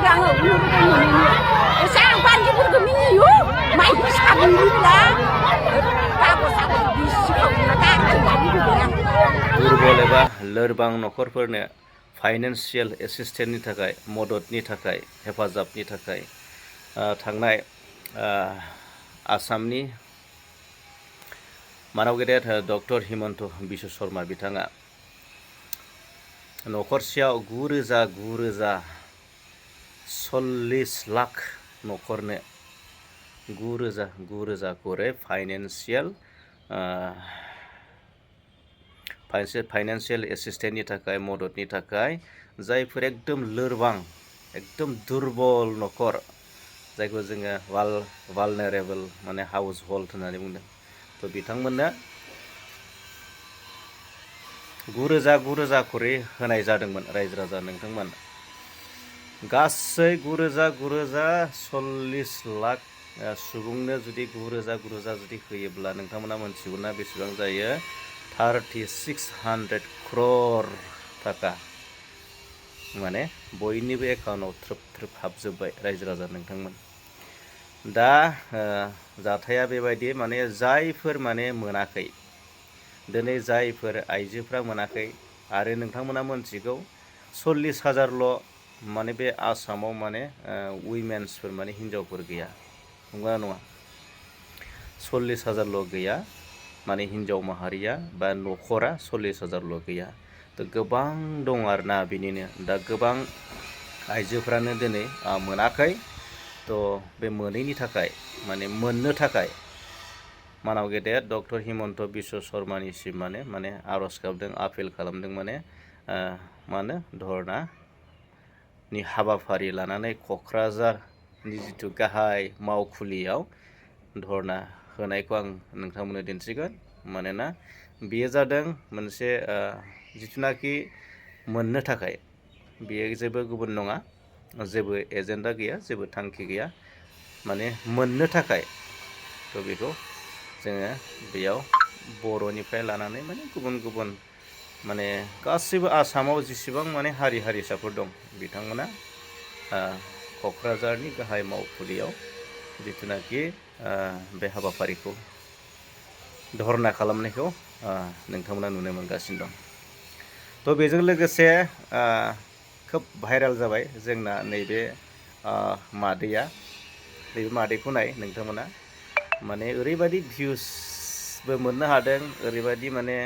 आरो आङो उनुरुखुम मोनैनि एसे आं बान्दिफोरखौ मिनियो माइखौ साबैनिब्ला कागज सागज बिसि खावना गारनानै लुबैबाय आं दुरबल एबा लोरबां न'खरफोरनो फाइनान्सियेल एसिस्टेन्टनि थाखाय मददनि थाखाय हेफाजाबनि थाखाय थांनाय आसामनि मानाव गेदेर डक्टर हिमन्त बिश्व शर्मा बिथाङा न'खरसेयाव 9,040 लाख न'खरनो 9,000 करे फाइनान्सियेल एसिस्टेन्टनि थाखाय मददनि थाखाय जायफोर एकदम लोरबां एकदम दुरबल न'खर जायखौ जोङो वालनारेबल माने हाउस हल्ड होननानै बुंदों थ' बिथांमोननो 9,000 करे होनाय जादोंमोन रायजो राजा नोंथांमोन गासै 9,040 लाख सुबुंनो जुदि 9,000 जुदि होयोब्ला नोंथांमोना मोनथिगौना बेसेबां जायो 3,600 क्रर थाखा माने बयनिबो एकाउन्टआव थ्रोब हाबजोब्बाय रायजो राजा नोंथांमोन दा जाथाया बेबायदि माने जायफोर माने मोनाखै दिनै जायफोर आइजोफ्रा मोनाखै आरो नोंथांमोना मोनथिगौ 40,000ल' माने बे आसामाव माने उइमेन्सफोर माने हिन्जावफोर गैया नंगौना नङा 40,000ल' गैया माने हिन्जाव माहारिया बा न'खरा 40,000ल' गैया थ' गोबां दं आरोना बिनिनो दा गोबां आइजोफ्रानो दिनै मोनाखै थ' बे मोनैनि थाखाय माने मोननो थाखाय मानाव गेदेर डक्टर हिमन्त बिश्व शर्मानिसिम माने आर'ज गाबदों आपिल खालामदों माने धर्नानि हाबाफारि लानानै क'क्राझारनि जिथु गाहाय मावखुलियाव धर्ना होनायखौ आं नोंथांमोननो दिन्थिगोन मानोना बेयो जादों मोनसे जिथुनाखि मोननो थाखाय बेयो जेबो गुबुन नङा जेबो एजेन्डा गैया जेबो थांखि गैया माने मोननो थाखाय थ' बेखौ जोङो बेयाव बर'निफ्राय लानानै माने गुबुन माने गासैबो आसामाव जेसेबां माने हारि हारिसाफोर दं बिथांमोना क'क्राझारनि गाहाय मावखुलियाव जिथुनाखि बे हाबाफारिखौ धर्ना खालामनायखौ नोंथांमोना नुनो मोनगासिनो दं थ' बेजों लोगोसे खोब भाइराल जाबाय जोंना नैबे मादैया नैबे मादैखौ नाय नोंथांमोना माने ओरैबायदि भिउसबो मोननो हादों ओरैबायदि माने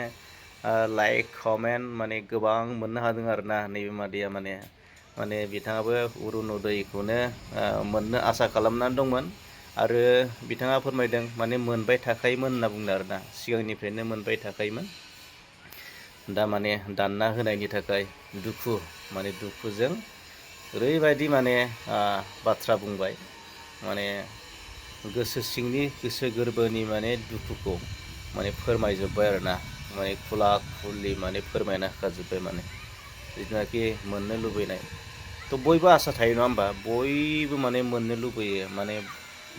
लाइक कमेन्ट माने गोबां मोननो हादों आरोना नैबे मादैया माने बिथाङाबो अरुनदयखौनो मोननो आसा खालामनानै दंमोन आरो बिथाङा फोरमायदों माने मोनबाय थाखायोमोन होनना बुंदों आरोना सिगांनिफ्रायनो मोनबाय थाखायोमोन दा माने दानना होनायनि थाखाय दुखुजों ओरैबायदि माने बाथ्रा बुंबाय माने गोसो सिंनि गोसो गोरबोनि माने दुखुखौ माने फोरमायजोब्बाय आरोना माने खुला खुलि माने फोरमायना होखाजोब्बाय माने जिथुनाखि मोननो लुबैनाय थ' बयबो आसा थायो नङा होमबा बयबो माने मोननो लुबैयो माने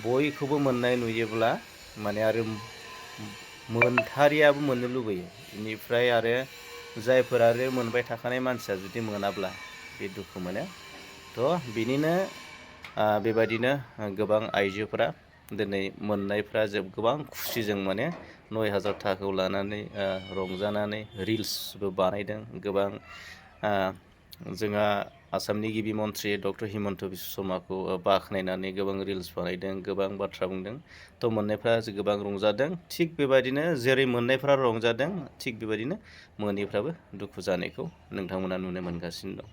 बयखौबो मोननाय नुयोब्ला माने आरो मोनथारियाबो मोननो लुबैयो बेनिफ्राय आरो जायफोर आरो मोनबाय थाखानाय मानसिया जुदि मोनाब्ला बे दुखु मोनो थ' बिनिनो बेबायदिनो गोबां आइजोफोरा दिनै मोननायफ्रा गोबां खुसिजों माने 9,000 थाखाखौ लानानै रंजानानै रिल्सबो बानायदों गोबां जोंहा आसामनि गिबि मन्थ्रि डक्टर हिमन्त बिश्व शर्माखौ बाख्नायनानै गोबां रिल्स बानायदों गोबां बाथ्रा बुंदों थ' मोननायफ्रा गोबां रंजादों थिग बेबायदिनो जेरै मोननायफ्रा रंजादों थिग बेबायदिनो मोनैफ्राबो दुखु जानायखौ नोंथांमोना नुनो मोनगासिनो दं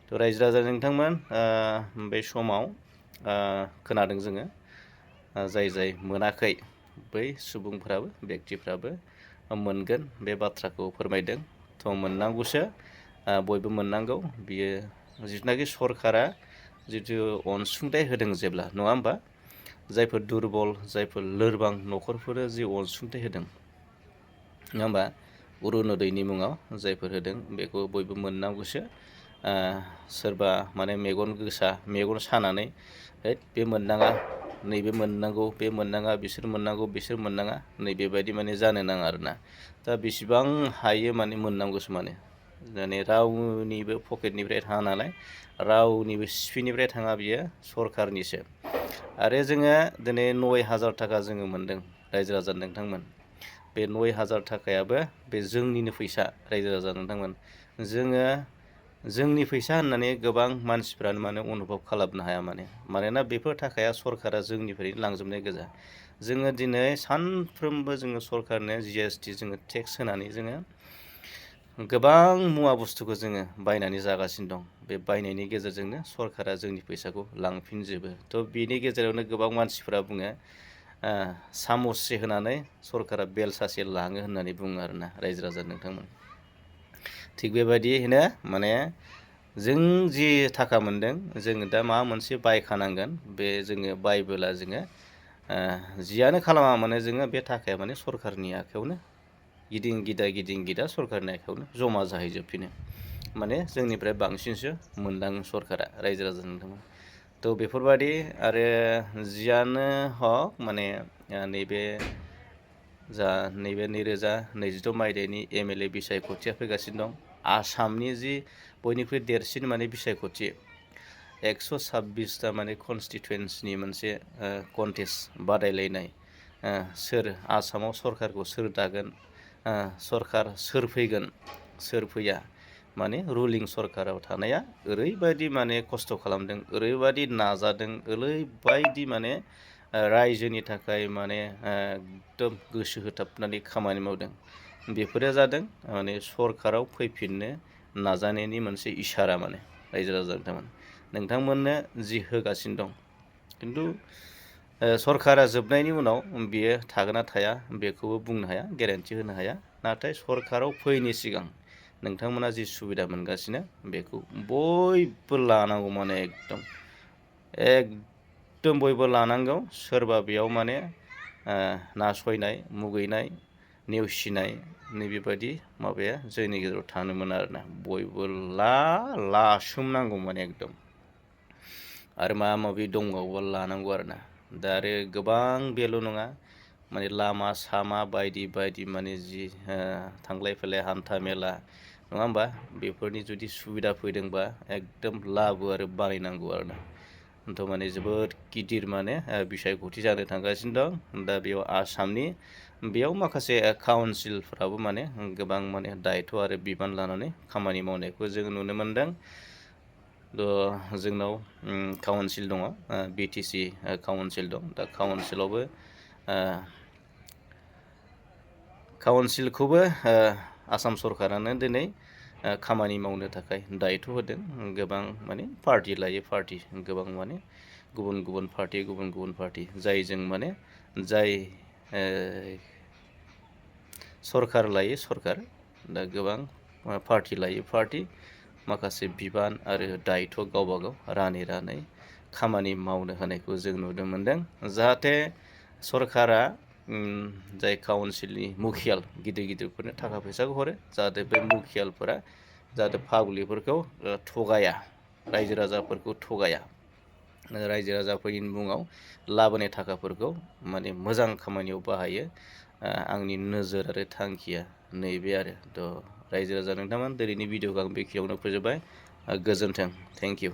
थ' रायजो राजा नोंथांमोन बे समाव खोनादों जोङो जाय मोनाखै बै सुबुंफ्राबो व्यक्तिफ्राबो मोनगोन बे बाथ्राखौ फोरमायदों थ' मोननांगौसो बयबो मोननांगौ बियो जिथुनाखि सरकारा जिथु अनसुंथाइ होदों जेब्ला नङा होमबा जायफोर दुरबल जायफोर लोरबां न'खरफोरा जि अनसुंथाइ होदों नङा होमबा अरुनदयनि मुङाव जायफोर होदों बेखौ बयबो मोननांगौसो सोरबा माने मेगन सानानै बे मोननाङा नैबे मोननांगौ बे मोननाङा बिसोर मोननाङा नैबेबायदि माने जानो नाङा आरोना दा बेसेबां हायो माने मोननांगौसो माने रावनिबो पकेटनिफ्राय थाङा नालाय रावनिबो सिफिनिफ्राय थाङा बियो सरखारनिसो। आरो जोङो दिनै 9,000 थाखा जोङो मोनदों रायजो राजा नोंथांमोन। बे 9,000 थाखायाबो बे जोंनिनो फैसा रायजो राजा नोंथांमोन। जोङो जोंनि फैसा होननानै गोबां मानसिफ्रानो माने अनुभब खालामनो हाया मानोना बेफोर थाखाया सरकारा जोंनिफ्रायनो लांजोबनाय गोजा। जोङो दिनै सानफ्रोमबो जोङो सरकारनो GST जोङो टेक्स होनानै जोङो गोबां मुवा बुस्थुखौ जोङो बायनानै जागासिनो दं। बे बायनायनि गेजेरजोंनो सरकारा जोंनि फैसाखौ लांफिनजोबो। थ' बिनि गेजेरावनो गोबां मानसिफ्रा बुङो सामससे होनानै सरकारा बेलसासे लाङो होननानै बुङो आरोना रायजो राजा नोंथांमोन। थिग बेबायदियैनो माने जों जि थाखा मोनदों जोङो दा माबा मोनसे बायखानांगोन। बे जोङो बायबोला जोङो जियानो खालामा मानो जोङो बे थाखाया माने सरकारनि आखायावनो गिदिं गिदा सरकारनि आखायावनो जमा जाहैजोबफिनो। माने जोंनिफ्राय बांसिनसो मोनदाङो सरकारा रायजो राजा नोंथांमोन। थ' बेफोरबायदि आरो जियानो हक माने नैबे 2022 मायथाइनि MLA बिसायख'थिया फैगासिनो दं। आसामनि जि बयनिख्रुइ देरसिन माने बिसायख'थि 126टा माने कनस्टिटुयेन्सिनि मोनसे कन्टेस्ट बादायलायनाय सोर आसामाव सरकारखौ सोर दागोन, सरकार सोर फैगोन सोर फैया, माने रुलिं सरकाराव थानाया ओरैबायदि माने खस्थ' खालामदों, ओरैबायदि नाजादों, ओरैबायदि माने रायजोनि थाखाय माने एकदम गोसो होथाबनानै खामानि मावदों। बेफोरो जादों माने सरकाराव फैफिननो नाजानायनि मोनसे इसारा माने रायजो राजा नोंथांमोननो जि होगासिनो दं। खिन्थु सरकारा जोबनायनि उनाव बियो थागोन ना थाया बेखौबो बुंनो हाया, गेरेन्टि होनो हाया। नाथाय सरकाराव फैयैनि सिगां नोंथांमोना जि सुबिदा मोनगासिनो बेखौ बयबो लानांगौ माने एकदम बयबो लानांगौ। सोरबा बेयाव माने नासयनाय, मुगैनाय, नेवसिनाय नैबेबायदि माबाया जोंनि गेजेराव थानो मोना आरोना। बयबो लासोमनांगौ माने एकदम। आरो माबा माबि दंबावोबा लानांगौ आरोना। दा आरो गोबां बेल' नङा माने लामा सामा बायदि बायदि माने जि थांलाय फैलाय हान्था मेला नङा होमबा, बेफोरनि जुदि सुबिदा फैदोंबा एकदम लाबो आरो बानायनांगौ आरोना। थ' माने जोबोद गिदिर माने बिसायख'थि जानो थांगासिनो दं। दा बेयाव आसामनि बेयाव माखासे काउन्सिलफ्राबो माने गोबां माने दायथ' आरो बिबान लानानै खामानि मावनायखौ जों नुनो मोनदों। जोंनाव काउन्सिल दङ, BTC काउन्सिल दं। दा काउन्सिलखौबो आसाम सरकारानो दिनै खामानि मावनो थाखाय दायथ' होदों। गोबां माने पार्टि लायै पार्टि गोबां माने गुबुन गुबुन पार्टि जायजों माने जाय सरकार लायै सरकार दा गोबां पार्टि लायै पार्टि माखासे बिबान आरो दायथ' गावबा गाव रानै खामानि मावनो होनायखौ जों नुनो मोनदों। जाहाथे सरकारा जाय काउन्सिलनि मुखियाल गिदिरफोरनो थाखा फैसाखौ हरो, जाहाथे बे मुखियालफोरा जाहाथे पाब्लिकफोरखौ थगाया, रायजो राजाफोरखौ थगाया। रायजो राजाफोरनि मुङाव लाबोनाय थाखाफोरखौ माने मोजां खामानियाव बाहायो। आंनि नोजोर आरो थांखिया नैबे आरो। थ' रायजो राजा नोंथांमोन दिनैनि भिडिअखौ आं बेखिनियावनो फोजोबबाय। गोजोन्थों, थेंक इउ।